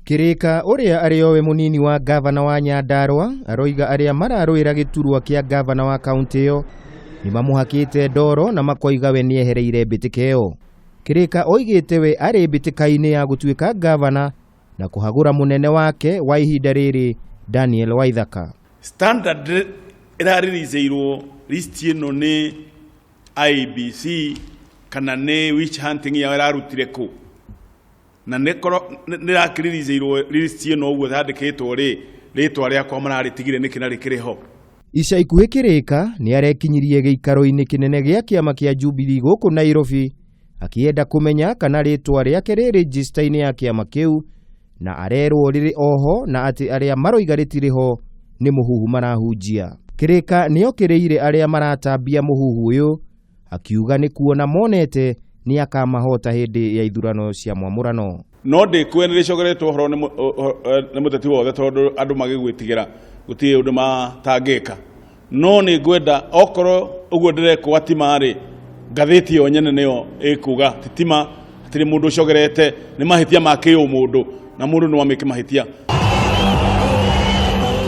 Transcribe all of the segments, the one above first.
Kĩrĩka ũrĩa arĩ owe mũnini wa ngavana wa Nyandarua aroiga arĩa mararũĩra gĩturwa kĩa ngavana wa kaũntĩ ĩyo nĩ mamũhakĩte ndoro na makoiga we nĩehereire mbĩtĩka ĩyo. Kĩrĩka oigĩte we arĩ mbĩtĩka-inĩ ya gũtuĩka ngavana na kũhagũra mũnene wake wa ihinda rĩrĩ Daniel Waithaka. Standard ĩraririceirwo list ĩno nĩ IEBC kana nĩ witch hunting yao ĩrarutire kũ na nĩkorwo nĩrakiririceirwo list ĩno ũguo yandĩkĩtwo rĩ rĩtwa rĩakwa mararĩtigire nĩkĩ na rĩkĩrĩ ho. Ica ikuhĩ Kĩrĩka nĩ arekinyirie gĩikaro-inĩ kĩnene gĩa kĩama kĩa Jubilee gũkũ Nairobi akĩenda kũmenya kana rĩtwa rĩake rĩ rĩjista-inĩ ya kĩama kĩu na arerwo rĩrĩ oho na atĩ arĩa maroiga rĩtirĩ ho nĩ mũhuhu marahunjia. Kĩrĩka nĩokĩrĩire arĩa maratambia mũhuhu ũyũ akiuga nĩ kuona monete nĩ akamahota hĩndĩ ya ithurano cia mwamũrano. No ndĩkũĩ nĩ rĩcokeretwo ũhoro nĩ mũteti wothe tondũ andũ magĩgwĩtigĩra gũtirĩ ũndũ matangĩka. No nĩ ngwenda okorwo ũguo ndĩrekwo atima rĩ, ngathĩti ĩyo nyene nĩyo ĩkuga titima hatirĩ mũndũ ũcogerete, nĩ mahĩtia ma kĩũmũndũ na mũndũ no amĩke mahĩtia.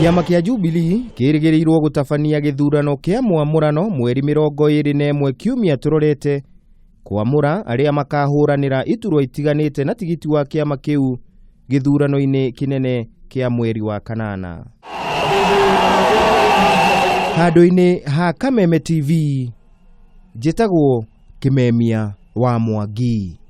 Kĩama kĩa Jubilee kĩrĩgĩrĩirwo gũtabania gĩthurano kĩa mwamũrano mweri 21 kiumia tũrorete kwamũra arĩa makahũranĩra iturwa itiganĩte na tigiti wa kĩama kĩu gĩthurano-inĩ kĩnene kĩa mweri wa kanana. Handũ-inĩ ha Kameme TV, njĩtagwo Kĩmemia wa Mwangi.